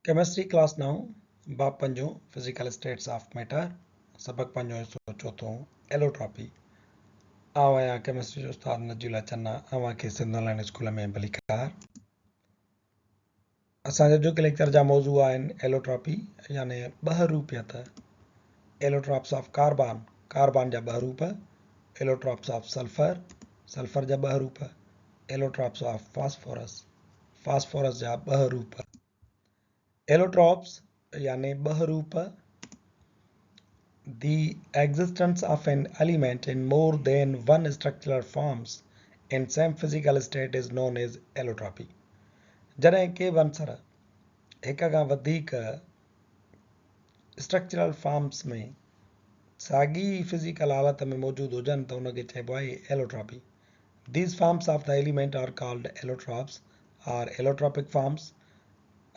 Chemistry class نائون، باب پنجون، physical status of matter, سبق پنجون حصو چوٿون، ايلوٽراپي. آئون آهيان ڪيمسٽري جو استاد نجي الله چنا، اوهان کي سنڌ آن لائين اسڪول ۾ ڀليڪار. اسان جا اڄوڪي ليڪچر جا موضوع آهن ايلوٽراپي يعني ٻهروپيت، ايلوٽراپس آف ڪاربان، ڪاربان جا ٻه روپ، ايلوٽراپس آف سلفر، سلفر جا ٻه روپ، ايلوٽراپس آف فاسفورس، فاسفورس جا ٻه روپ. ايلوٽراپس يعني ٻه روپ، The existence of an element in more than one structural forms in same physical state is known as allotropy. جڏهن ڪي به عنصر هڪ کان وڌيڪ اسٽرڪچرل فارمز ۾ ساڳي ئي فزيڪل حالت ۾ موجود هجن ته ان کي چئبو آهي allotropy. These forms of the element are called allotropes or allotropic forms.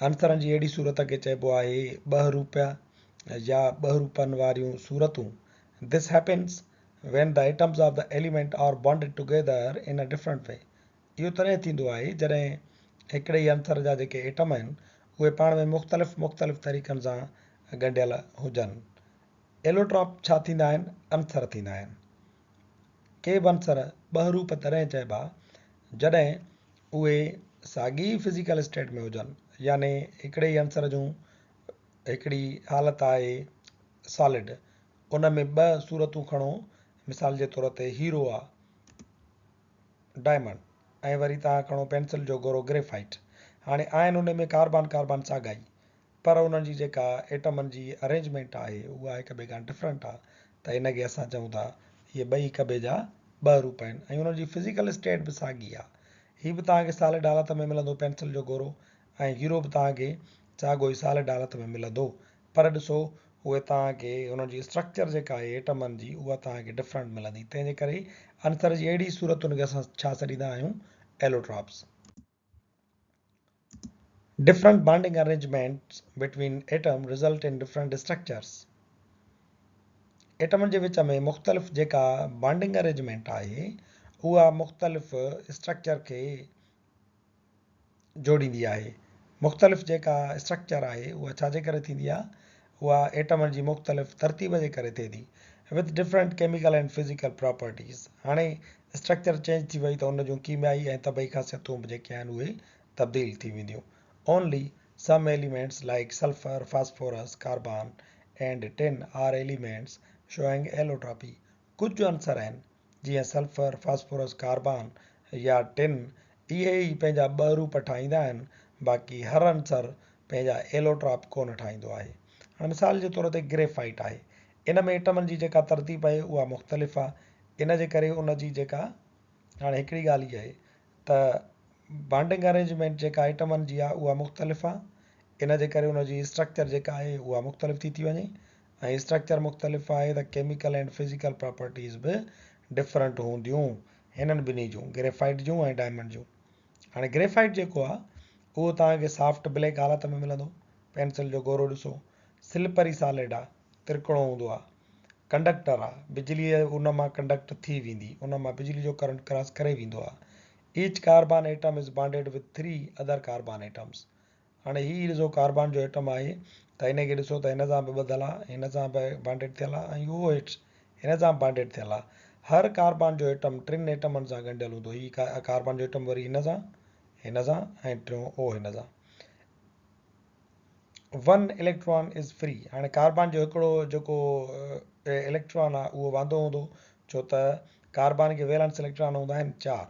عنصرن جي اهڙي صورت کي چئبو آهي ٻهروپيا يا ٻهروپن واريون صورتون. This happens when the atoms of the element are bonded together in a different way. اهو تڏهن ٿيندو آهي جڏهن هڪڙي ئي عنصر جا جيڪي ايٽم آهن اهي پاڻ ۾ مختلف مختلف طريقن سان ڳنڍيل هجن. ايلوٽراپ ڇا ٿيندا آهن؟ عنصر ٿيندا آهن. ڪي به عنصر ٻهروپ تڏهن چئبا جڏهن اهي ساڳي ئي فزيڪل اسٽيٽ ۾ هجن يعني هڪڙي ئي عنصر جون هڪڙي حالت آهي سالڊ ان ۾ ٻه صورتون کڻو مثال جي طور تي هيرو آ ڊائمنڊ ۽ وري توهان کڻو پينسل جو گورو گريفائيٽ هاڻي آهن ان ۾ ڪاربان ڪاربان ساڳا ئي پر انهن جي جيڪا ايٽمن جي ارينجمينٽ آهي اها هڪ ٻئي کان ڊفرنٽ آهي ته ان کي اسان چئون ٿا اهي ٻئي هڪ ٻئي جا ٻه روپ آهن ۽ انهن جي فزيڪل اسٽيٽ به ساڳي آهي. هي به توهان کي سالڊ حالت ۾ ملندو پينسل جو گورو ۽ هيرو به توهان کي ساڳو ئي سالڊ حالت ۾ ملندو پر ڏسو اهي توهان کي انهن جي اسٽرڪچر جيڪا آهي ايٽمن جي اها توهان کي ڊفرنٽ ملندي تنهن جي ڪري عنصر جي اهڙي صورتن کي اسان ڇا سڏيندا آهيون allotropes. Different bonding arrangements between atom result in different structures. ايٽمن جي وچ ۾ مختلف جيڪا بانڊنگ ارينجمينٽ آهي اها مختلف اسٽرڪچر کي جوڙيندي آهي. مختلف جيڪا اسٽرڪچر آهي اها ڇا جي ڪري ٿيندي آهي؟ اها ايٽمن جي مختلف ترتيب جي ڪري ٿئي ٿي. With different chemical and physical properties. هاڻي اسٽرڪچر چينج ٿي وئي ته ان جون ڪيميائي ۽ طبعي خاصيتون به جيڪي آهن اهي تبديل ٿي وينديون. Only some elements like sulphur, phosphorus, carbon and tin are elements showing allotropy. ڪجهه عنصر آهن جيئن سلفر، فاسفورس، ڪاربان يا ٽن اهي ئي پنهنجا ٻه روپ ٺاهيندا آهن باقي هر عنصر پنهنجا ايلوٽراپ ڪونه ٺاهيندو آهي. هاڻي مثال جي طور تي گريفائيٽ آهي ان ۾ ايٽمن جي جيڪا ترتيب آهي اها مختلف آهي ان جي ڪري ان جي جيڪا هاڻي هڪڙي ڳالهه هي آهي ته بانڊنگ ارينجمينٽ جيڪا ايٽمن جي آهي اها مختلف آهي ان جي ڪري ان جي اسٽرڪچر جيڪا آهي اها مختلف ٿي ٿي وڃي ۽ اسٽرڪچر مختلف آهي ته ڪيميڪل اينڊ فزيڪل پراپرٽيز به ڊفرنٽ هونديون هنن ٻنهي جون گريفائيٽ جون ۽ ڊائمنڊ جون هاڻي گريفائيٽ جيڪو آهي اهو توهان کي سافٽ بليڪ حالت ۾ ملندو پينسل جو گورو ڏسو سلپري سالڊ آهي ترڪڻو هوندو آ، ڪنڊڪٽر آ، بجلي ان مان ڪنڊڪٽ ٿي ويندي، ان مان بجلي جو ڪرنٽ ڪراس ڪري ويندو آ. Each carbon atom is bonded with three other carbon atoms. هاڻي هي ڏسو ڪاربان جو ايٽم آهي ته ان کي ڏسو ته هن سان به ٻڌل آ، هن سان به بانڊيڊ ٿيل آ ۽ اهو هيٺ هن سان به بانڊيڊ ٿيل آ. هر ڪاربان جو ايٽم ٽن ايٽمن سان ڳنڍيل هوندو. هي ڪاربان جو ايٽم وري هن سان، هن سان ۽ ٽيون او هن سان. ون اليڪٽران از فري هاڻي ڪاربان جو هڪڙو جيڪو اليڪٽران آهي اهو واندو هوندو ڇو ته ڪاربان کي ويلنس اليڪٽران هوندا آهن چار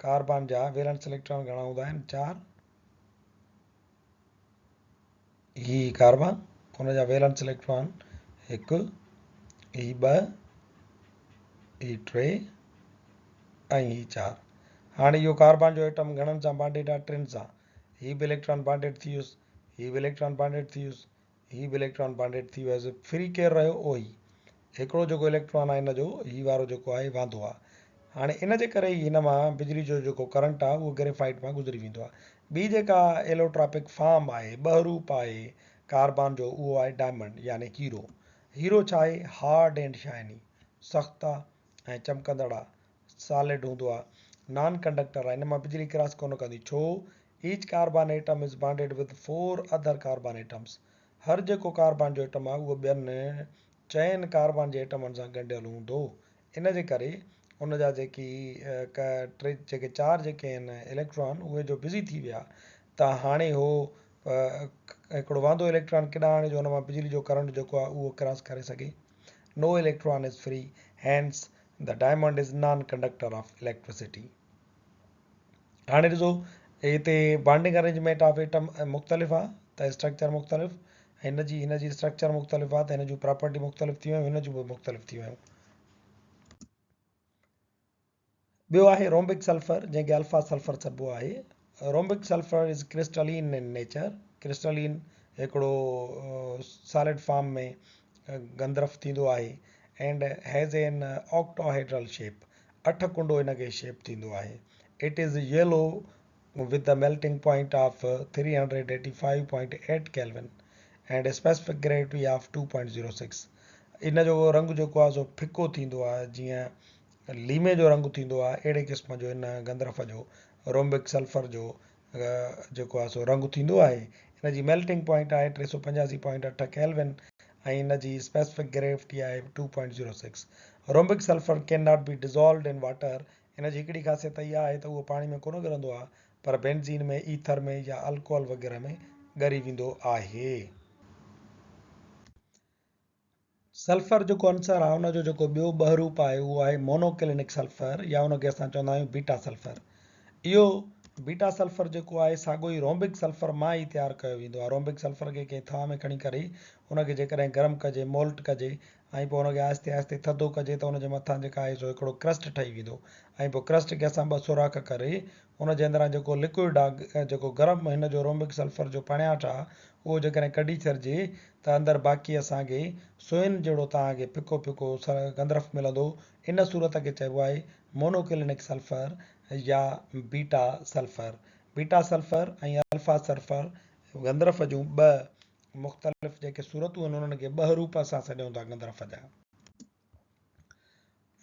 ڪاربان جا ويلنس اليڪٽران گهڻا هوندا آهن چار هي ڪاربان ان جا ويلنس اليڪٽران هڪ هي ٻه هي ٽي ۽ هي چار هاڻي اهو ڪاربان جو ايٽم گهڻن سان بانڊيڊ آهي ٽن سان هي به اليڪٽران بانڊيڊ ٿي ويس، هي به اليڪٽران بانڊيڊ ٿي ويس، هي به اليڪٽران بانڊيڊ ٿي ويس، فري ڪير رهيو؟ او هي هڪڙو جيڪو اليڪٽران آهي ان جو هي وارو جيڪو آهي واندو آهي. هاڻي ان جي ڪري ئي هن مان بجلي جو جيڪو ڪرنٽ آهي اهو گريفائيٽ مان گذري ويندو آهي. ٻي جيڪا ايلوٽراپڪ فارم آهي، ٻهروپ آهي ڪاربان جو اهو آهي ڊائمنڊ يعني هيرو. هيرو ڇا آهي؟ هارڊ اينڊ شائني، سخت آهي ۽ چمڪندڙ آهي. سالڊ هوندو آ نان ڪنڊڪٽر آ ان مان بجلي ڪراس ڪونه ڪندي ڇو Each carbon atom is bonded with 4 other carbon atoms. هر جيڪو ڪاربان جو ايٽم آهي اهو ٻين چئن ڪاربان جي ايٽمن سان ڳنڍيل هوندو. ان جي ڪري ان جا جيڪي ٽي جيڪي چار جيڪي آهن اليڪٽران اهي جو بزي ٿي ويا ته هاڻي هو هڪڙو واندو اليڪٽران ڪيڏانهن آڻي جو ان مان بجلي جو ڪرنٽ جيڪو آهي اهو ڪراس ڪري سگهي. No electron is free hence the diamond is non conductor of electricity. هاڻي ڏسو هتي بانڊنگ ارينجمينٽ آف ايٽم مختلف آ ته اسٽرڪچر مختلف، هن جي اسٽرڪچر مختلف آ ته هن جون پراپرٽي مختلف ٿي ويون، هن جون به مختلف ٿي ويون. ٻيو آهي رومبڪ سلفر جنهن کي الفا سلفر سڏبو آهي. Rhombic sulphur is crystalline in nature. Crystalline هڪڙو سالڊ فارم ۾ گندرف ٿيندو آهي and has an octahedral shape. اٺ ڪنڊو ان کي شيپ ٿيندو آهي. It is yellow with the melting point of 385.8 kelvin and specific gravity of 2.06. ان جو رنگ جيڪو آهي سو ڦڪو ٿيندو آهي، جيئن ليمي جو رنگ ٿيندو آهي اهڙي قسم جو ان گندرف جو رومبڪ سلفر جو جيڪو آهي سو رنگ ٿيندو آهي. ان جي ميلٽنگ پوائنٽ آهي 385.8 ڪيلون ۽ ان جي اسپيسفڪ گريوٽي آهي 2.06. Rhombic sulphur can not be dissolved in water. ان جي هڪڙي خاصيت اها آهي ته اهو پاڻي ۾ ڪونه ڳرندو آهي پر بينزين ۾، ايٿر ۾ يا الڪوحل وغيره ۾ ڳري ويندو آهي. سلفر جيڪو عنصر آهي ان جو جيڪو ٻيو ٻهروپ آهي اهو آهي مونوڪلينڪ سلفر يا ان کي اسان چوندا آهيون بيٽا سلفر. اهو بيٽا سلفر جيڪو آهي ساڳو ئي رومبڪ سلفر مان ئي تيار ڪيو ويندو آهي. رومبڪ سلفر کي ڪنهن ٿانء ۾ کڻي ڪري ان کي جيڪڏهن گرم ڪجي، مولٽ ڪجي ۽ پوء ان کي آهستي آهستي ٿڌو ڪجي ته ان جي مٿان جيڪا آهي سو هڪڙو ڪرسٽ ٺهي ويندو ۽ پوء ڪرسٽ کي اسان ٻه سوراخ ڪري ان جي اندران جيڪو لڪوئڊ آ، جيڪو گرم هن جو رومبڪ سلفر جو پڻياٺ آ، اهو جيڪڏهن ڪڍي ڇڏجي ته اندر باقي اسان کي سوئن جهڙو توهان کي ڦڪو ڦڪو گندرف ملندو. ان صورت کي چئبو آهي مونوڪلينڪ سلفر يا beta sulphur. Beta sulphur ۽ alpha sulphur گندرف جون ٻه مختلف جيڪي صورتون آهن انهن کي ٻه روپ اسان سڏيون ٿا گندرف جا.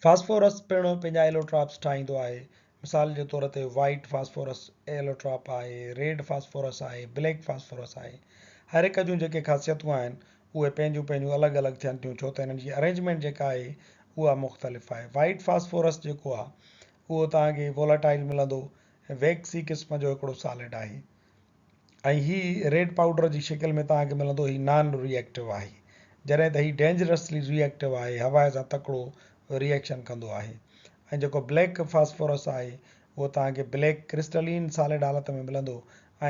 فاسفورس پڻ پنهنجا ايلوٽراپس ٺاهيندو آهي. مثال جي طور تي وائيٽ فاسفورس ايلوٽراپ آهي، ريڊ فاسفورس آهي، بليڪ فاسفورس آهي. هر هڪ جون جيڪي خاصيتون آهن اهي پنهنجون پنهنجون الڳ الڳ ٿين ٿيون ڇو ته هنن جي ارينجمينٽ جيڪا آهي اها مختلف آهي. وائيٽ فاسفورس جيڪو آهي اهو توهان کي وولاٽائل ملندو، ويڪسي قسم جو هڪڙو سالڊ آهي. ۽ هي ريڊ پائوڊر جي شڪل ۾ توهان کي ملندو. هي نان ري ايڪٽو آهي جڏهن ته هي ڊينجرسلي ري ايڪٽو آهي، هوا سان تڪڙو ري ايڪشن ڪندو آهي. ۽ جيڪو بليڪ فاسفورس آهي اهو توهان کي بليڪ ڪرسٽلين سالڊ حالت ۾ ملندو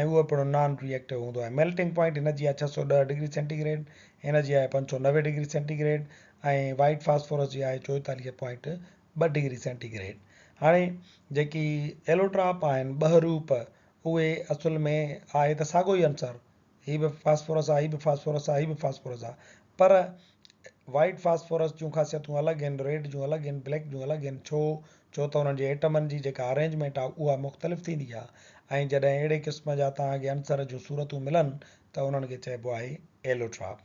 ۽ اهو پڻ نان ري ايڪٽو هوندو آهي. ميلٽنگ پوائنٽ هن جي آهي 610 ڊگري سينٽي گريڊ، هن جي آهي 590 degree centi grade ۽ white phosphorus جي آهي 44.2 ڊگري سينٽي گريڊ. هاڻي جيڪي ايلوٽراپ آهن ٻهروپ اهي اصل ۾ آهي ته ساڳيو ئي عنصر، هي به فاسفورس آهي، هي به فاسفورس آهي، هي به فاسفورس آهي، پر وائيٽ فاسفورس جون خاصيتون الڳ آهن، ريڊ جون الڳ آهن، بليڪ جون الڳ آهن، ڇو؟ ڇو ته انهن جي ايٽمن جي جيڪا ارينجمينٽ آهي اها مختلف ٿيندي آهي ۽ جڏهن اهڙي قسم جا توهان کي عنصر جون صورتون ملن ته انهن کي چئبو آهي ايلوٽراپ.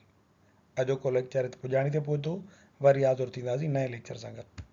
اڄوڪو ليڪچر هت پڄاڻي تي پهتو، وري حاضر ٿينداسين نئين ليڪچر سان گڏ.